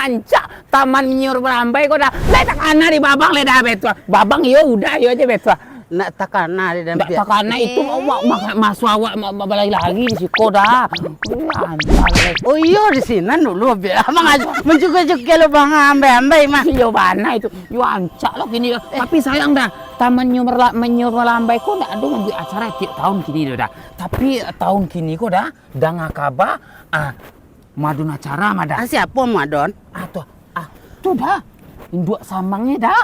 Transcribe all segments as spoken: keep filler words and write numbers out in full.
Rancak Taman Nyiur Malambai ko dah. Lai takana di Babang lai dah, Betua. Babang iyo udah, iyo aja, Betua. Ndak takana di Ndak Dampiak. Takana itu, Eh. ma-, ma-, ma-, maso awak ma-, ma-, balari-lari di siko dah. Ih, anjay. Oh iyo, di sinan dulu, Biak. Abang aja mancukia-cukia lubang ambai-ambai mah. Iyo bana itu. Yo ancak lah kini dah. Eh. Tapi sayang dah, Taman Nyiur Mala-, Nyiur Malambai ko ndak ado mambuek acara tiap tahun kini dah. Tapi tahun kini ko dah, danga kaba, ah, madon acara mah dah. Ah, siapo madon? Ah, tu, ah, tu dah. Induak samangnyo dah.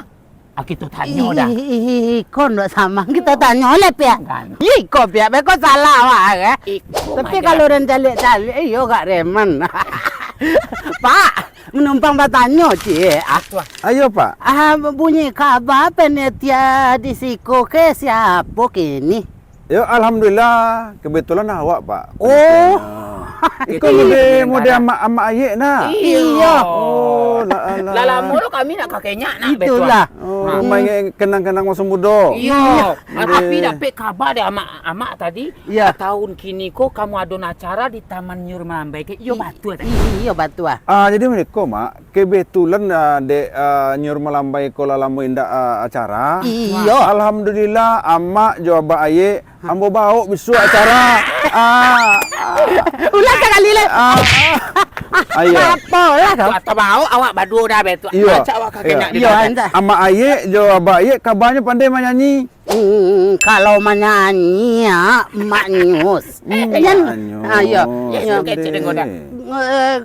Ah, kito tanyo dah. Ih, ih, ih, ih, iko ndak samang kito tanyo lah, Piak. Kan. Ih, iko, Piak, beko salah awak, eh. Iko Tapi mah kalau dah. urang caliak-caliak, iyo gak reman. Pak, manumpang batanyo, ciek. Ah, Tuan. Ayo, Pak. Ah, bunyi kaba panitia di siko ke siapo kini? Yo, alhamdulillah, kebetulan awak, Pak. Oh. Iko Iko mode, mode amak, amak ayek nah. Iyo. Oh, lah, alah. Lah lamo lo kami nak ka Kenyak nak, Itulah. Betuan. Oh, Ha. main kenang-kenang masa mudo. Iyo. Iyo. Tapi dapek kaba dek amak, amak tadi, Iyo. tahun kini ko kamu ado acara di Taman Nyiur Malambai ke? Iyo, I-, batua tadi. i-, iyo, batua. Ah, jadi mode ko, Mak. Kebetulan, ah, dek, ah, Nyiur Malambai ko lah lamo indak, ah, acara. Iyo. Alhamdulillah, amak jo abak ayek, ambo baok bisuak acara. Ah, ah. Ulang sakali lai. Ah. Ayo. Apo lah kau? Atau baok awak baduo dah, Betuan. Iyo. Macam awak ka Iyo. Kenyak di Iyo, Batam. Anta. Amak ayek jo abak ayek kabanyo pandai manyanyi. Hmm, kalau manyanyi, ya, Mak Nyus. Hmm, Jan, Mak Nyus. ah, iyo. Iyo, Iyo. kecek dengar dah. Eh,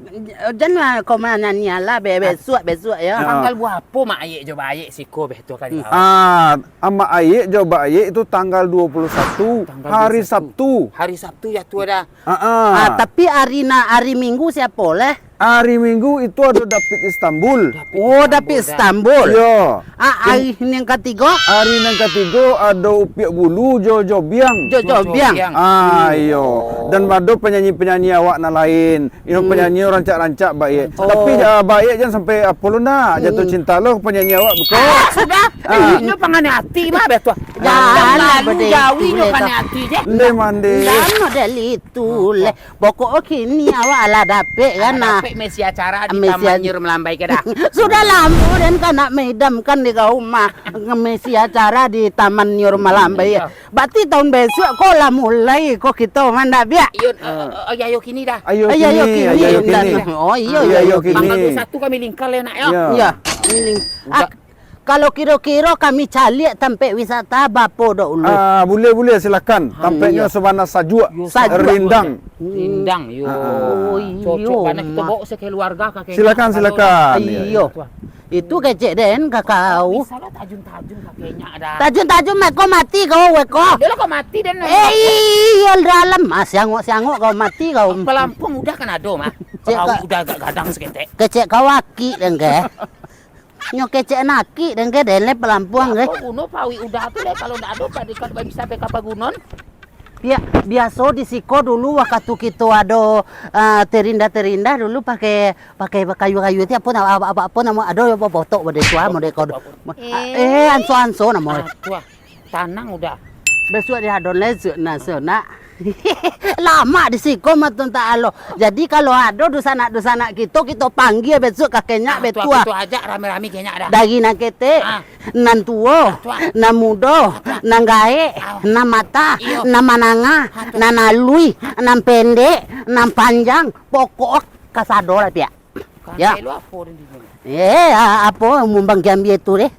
janlah kau manyanyi lah, be-, besuak, besuak, ya. Ah. Tanggal berapo Mak Ayek jo Abak Ayek siko beh tu kali Hmm. awak? Ah, Amak Ayek jo Abak Ayek itu tanggal dua puluh satu, Tanggal hari dua puluh satu. Sabtu. Hari Sabtu ya tu ada. Ah, ah. Ah, tapi hari na-, hari Minggu siapo leh? Hari Minggu itu ado David Istanbul. David Oh, David Istanbul dah. Istanbul. Iyo. Ah, Ken- hari yang katigo? Hari yang katigo ado Upiak Bulu jo Jobiang. Jo Jo Jobiang. Jobiang. Ah, Hmm. iyo. Dan ado penyanyi-penyanyi awak nan lain. Iyo Hmm. penyanyi rancak-rancak baiak. Oh. Tapi, ah, baiak jan sampai apo lo nak, jatuh Hmm. cinta lo penyanyi awak beko. Ah, sudah. Ah. Inyo panganai ati mah, betul. Jan Jan lah lalu bade jauh itu inyo leh panganai tu. ati je. Ndeh mande. Jan model itu leh. Pokok kini awak lah dapek kan, Alah nah. dapek mesi acara di Mesi Taman aja. Nyiur Malambai ke dah? Sudah lamo den ka nak maidamkan di ka rumah. Mesi acara di Taman Nyiur Malambai. Iya. Berarti tahun besok ko lah mulai ko kito mandak biak. Iyo, eh, eh, ayo, ayo kini dah. Ayo Ayo, ayo kini, kini, ayo ndak kini. nah. Oh, iyo, Ayo, iyo, ayo iyo. kini. Tanggal dua puluh satu kami lingkar leh nak yo. Iya. Iyo. Ini. Udah. Ah, Kalau kiro-kiro kami caliak tampek wisata, bapo dok ulu? Ah, buleh, buleh, silakan. Ha, Tampeknyo iya. sabana sajuak, Yo, Sajuak. rindang. Rindang, yo. Ah. Oh, Cocok iyo, banget kita Mak. bawa sekeluarga ka Kenya. Silakan, Kalau silakan. Iya. Iyo. Itu kecek den, kakau. Bisa lah tajun-tajun ka Kenya dah. Tajun-tajun, Mak, kau mati kau, weko. Ado lah kau mati den. Eh, iyo, dalam. Ah, siangok-siangok kau mati kau. Pelampuang udah kan ado, Mak. Cek Perahu ka- udah agak gadang seketek. Kecek kau aki den ke? Nyo kecek naki den ke, den le pelampuang ke. Apo guno paruik udah tu le, kalau ndak ado, ka di, ka bisa sampai ka pagunon? Bia-, biaso di siko dulu, wakatu kito ado, ah, terindah-terindah dulu pakai, pakai kayu-kayu ti, apo na-, apo, apo, apo namo, ado yo botok bade tu, ah, model ko. Apo, apo, apo? Eh. Eh, anso-anso namo. Ah, tu ah. Tanang udah. Bisuak di adon lai, Suk, nah, Suk, nak. Lamak di siko mah tu, tak alo. Jadi, kalau ado dusanak-dusanak kito, kito panggia bisuak ka Kenyak Ah, tu betua. Aku tu ajak rame-rame Kenyak dah. Dari nan ketek, Ah. nan tuo, Ah, tu ah. nan mudo, Ah, tu ah. nan gaek, Ah. nan matah, Iyo. nan manangah, Ah, tu. nan alui, Ah. nan pendek, nan panjang, pokok kasado lah, Piak. Yo. Kantai lu apo den di sini? Eh, a-, apo mumbang kiambia tu deh?